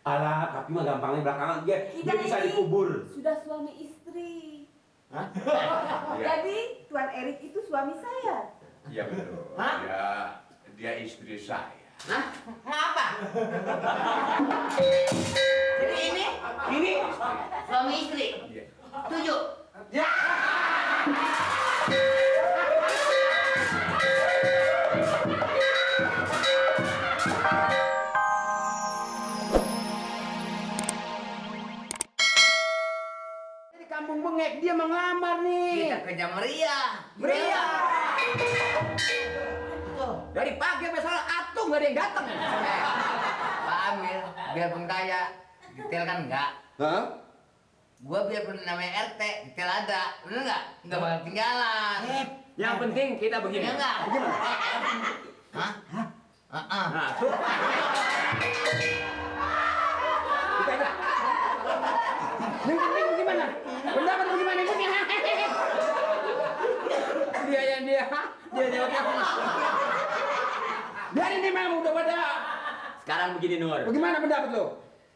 Alah, tapi mah gampangnya belakangan dia bisa dikubur. Sudah suami istri. Hah? Jadi Tuan Erik itu suami saya. Iya betul. Hah? Dia istri saya. Hah? Ngapa? Jadi ini suami istri. Iya. Setuju? Ya. Di kampung Bengek dia mau ngelamar nih. Kita kerja meriah. Meriah. Dari pagi sampai sore atung gak ada yang datang. Pak Amir, biarpun kaya, detail kan enggak? Hah? Gua biarpun namanya RT, detail ada, bener nggak? Nggak bakal ketinggalan. Yang penting kita begini. Ya enggak? Hah? Nah, tuh. Yang penting bagaimana? Pendapat bagaimana? Dia jawabnya apa? Biarin nih memang udah pada. Sekarang begini Nur. Bagaimana pendapat lo?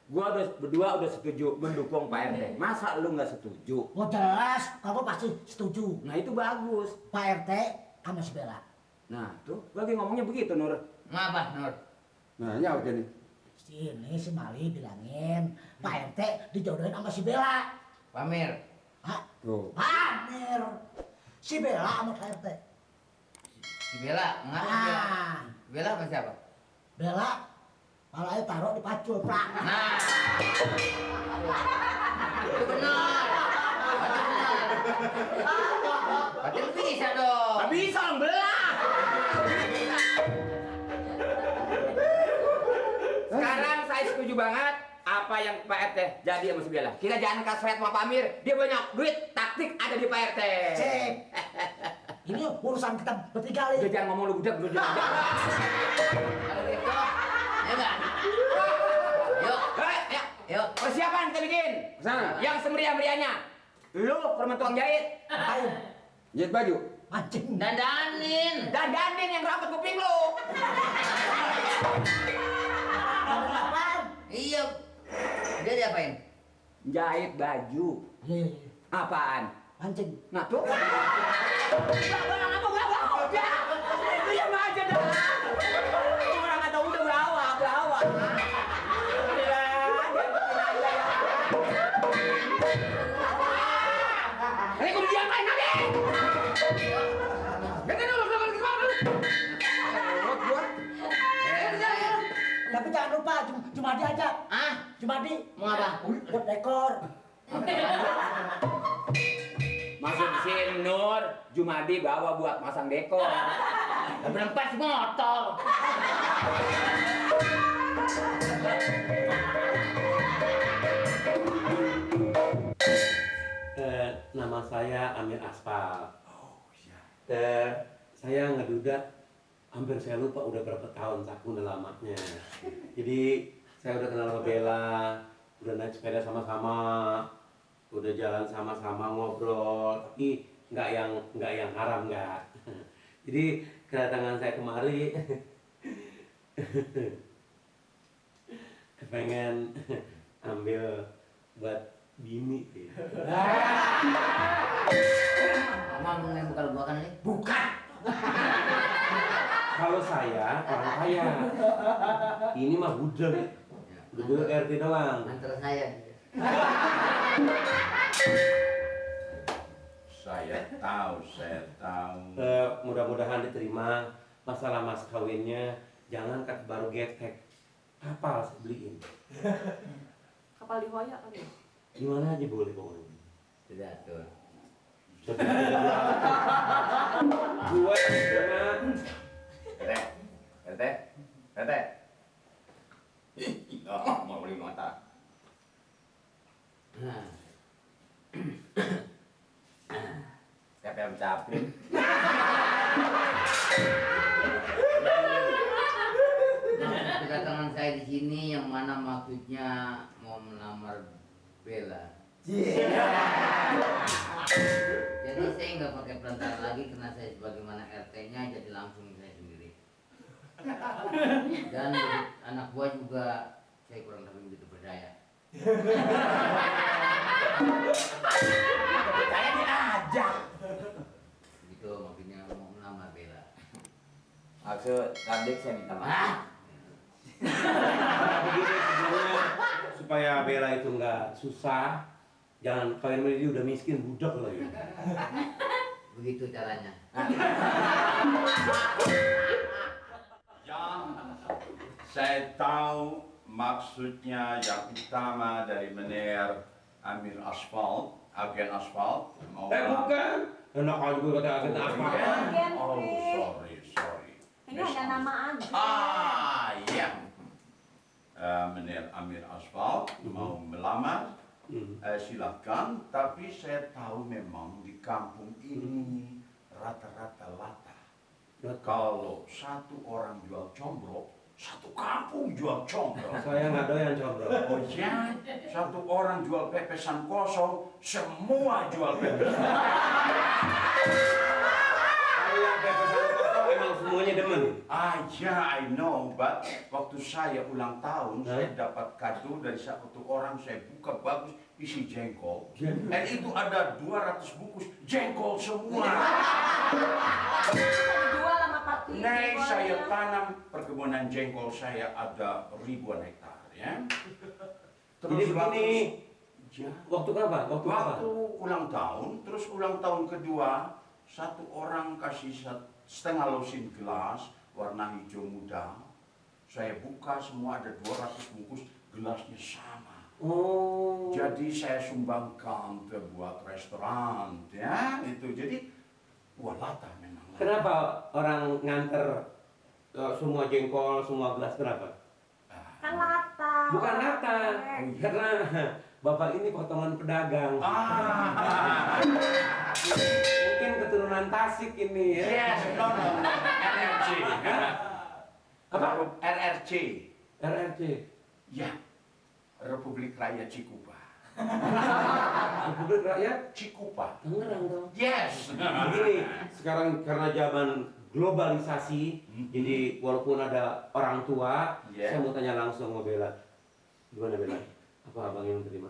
Gua berdua udah setuju mendukung Pak RT. Masa lu nggak setuju? Oh jelas, kamu pasti setuju. Nah itu bagus. Pak RT sama si Bella. Nah tuh lagi ngomongnya begitu Nur. Ngapa, Nur? Nah, nyawa jadi. Sini si Mali bilangin Pak RT dijodohin sama si Bella. Pak Amir. Hah? Tuh. Amir. Si Bella sama Pak RT. Si Bella, ngapa Bella? Ah, Bella sama siapa? Bella palanya taruh di pacul, Pak. Nah, itu benar. Berarti lu bisa dong. Nggak bisa orang belah. Sekarang saya setuju banget apa yang Pak RT jadi sama si Bella. Kita jangan kasih sama Pak Amir. Dia banyak duit, taktik ada di Pak RT. Cek. Ini urusan kita bertiga Udah nih. jangan ngomong lu budak, lu jangan. Kalau gitu, ya enggak? Yuk, Ya, yuk. persiapan kita bikin. Sana. Yang semeriah-meriahnya. Lu permen tukang jahit. Ayo, Jahit baju. mancing. Dandanin. Dan Danin yang rapat kuping lu. Apaan? Iya. Dia diapain? Jahit baju. Iya, Apaan? mancing. Nah tuh. Lu yang aja dah. Orang kata udah bawa. Ini gue diapain lagi? Ganti dulu, gimana lu? Tapi jangan lupa, cuma diajak. Ah, Cuma di. mau apa? Buat dekor. Masuk si Nur, Jumadi bawa buat masang dekor. Berempat motor. Nama saya Amir Aspal. Oh iya. Saya ngeduda, hampir saya lupa udah berapa tahun saking udah lamanya. Jadi saya udah kenal sama Bella, udah naik sepeda sama-sama, udah jalan sama-sama ngobrol, tapi nggak yang haram nggak. Jadi kedatangan saya kemari pengen ambil buat bini. Emang yang bukan bukan ini? Bukan. Kalau saya orang kaya, ini mah budek, budek RT doang. Antar saya. Saya tahu. Mudah-mudahan diterima. Masalah mas kawinnya jangan kat baru getek, kapal saya beliin. Kapal di Hoya kali ya? Gimana aja boleh pokoknya. Tidak tuh. Gua jangan. RT. Mau beli mata. Nah, Siapa yang capek? kedatangan saya di sini yang mana maksudnya mau melamar Bella. Jadi saya nggak pakai perantara lagi karena saya sebagaimana RT-nya jadi langsung saya sendiri. Dan anak buah juga saya kurang lebih begitu berdaya. Saya diajak. Gitu maksudnya mau melamar Bella. Maksud adik saya minta maaf. Begini sebenarnya supaya Bella itu nggak susah, jangan kalian dia udah miskin budak lagi. Begitu caranya. Jan, saya tahu maksudnya yang utama dari Meneer Amir Asfalt, agen asfalt. Bukan. Enak aja gue kata agen asfalt. Agen Oh, Fri. sorry. Ini hanya nama aja. Iya. Meneer Amir Asfalt mau melamar, silakan. Tapi saya tahu memang di kampung ini rata-rata lata. Kalau satu orang jual combro, satu kampung jual combro. Saya nggak doyan combro. Oh ya, satu orang jual pepesan kosong, semua jual pepesan. Kalau yang pepesan kosong emang semuanya demen. Ya, I know, but waktu saya ulang tahun, saya dapat kado dari satu orang, saya buka bagus, isi jengkol. Dan itu ada 200 bungkus jengkol semua. Dijual sama Papi. Nih, saya tanam perkebunan jengkol saya ada ribuan hektar, ya. Jadi begini, Ya. waktu apa? Waktu ulang tahun, terus ulang tahun kedua, satu orang kasih setengah losin gelas warna hijau muda. Saya buka semua ada 200 bungkus, gelasnya sama. Oh. Jadi saya sumbangkan ke buat restoran, ya itu. Jadi wah lata memang. Lata. Kenapa orang nganter semua jengkol, semua gelas kenapa? Kan lata. Bukan nata, karena bapak ini potongan pedagang. Mungkin keturunan Tasik ini ya. Yes, no, RRC. Apa? RRC. RRC. Ya, Republik Rakyat Cikupa. Republik Rakyat Cikupa. Tangerang dong. Yes. Begini, sekarang karena zaman globalisasi, jadi walaupun ada orang tua, Yeah. saya mau tanya langsung sama Bella. Gimana Bella? Apa abang yang terima?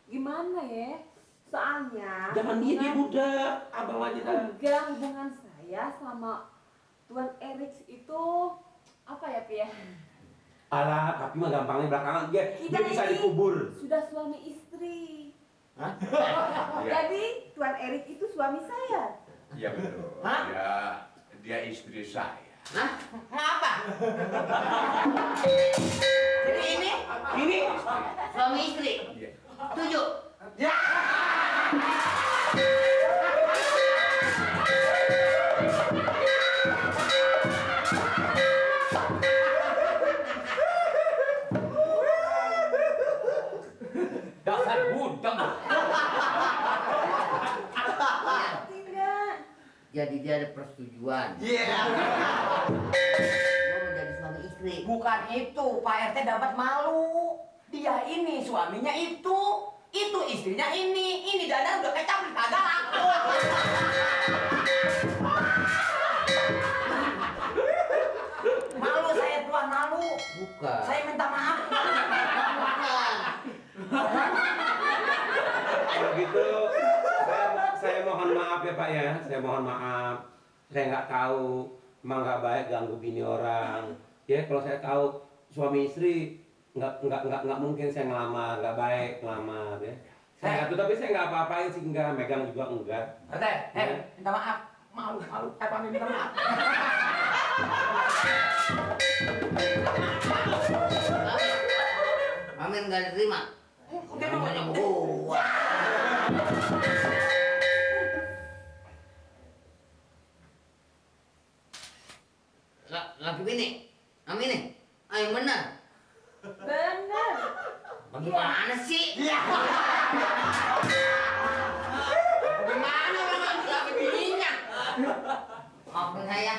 Gimana ya? Soalnya Jangan dia budak, abang aja dah. enggak, hubungan saya sama Tuan Erik itu apa ya, Pi ya? Alah, tapi mah gampangnya belakangan dia Kita bisa ini dikubur. Sudah suami istri. Ya. Jadi Tuan Erik itu suami saya. Ya betul. Hah? Ya, dia istri saya. Hah? Ngapa? Jadi ini suami istri. Iya. Setuju? Dasar budak. Tidak. Jadi dia ada persetujuan. Iya. Mau menjadi suami istri. Bukan itu, Pak RT dapat malu. Dia ini suaminya itu istrinya ini dana udah kecap kagak laku. Malu saya Tuan, malu. Bukan. Saya minta maaf. Bukan. Kalau gitu, saya mohon maaf ya Pak ya. Saya mohon maaf. Saya nggak tahu, emang nggak baik ganggu bini orang. Ya kalau saya tahu suami istri nggak mungkin saya ngelamar, nggak baik ngelamar ya. Saya nggak tahu, tapi saya nggak apa-apain sih, enggak megang juga enggak. RT, minta maaf. Malu. Pamir minta maaf. Amin nggak diterima. Namanya gua. Laki bini, Amin nih, yang benar. Benar. Bagaimana sih? Bagaimana memang laki bininya? Maafin saya,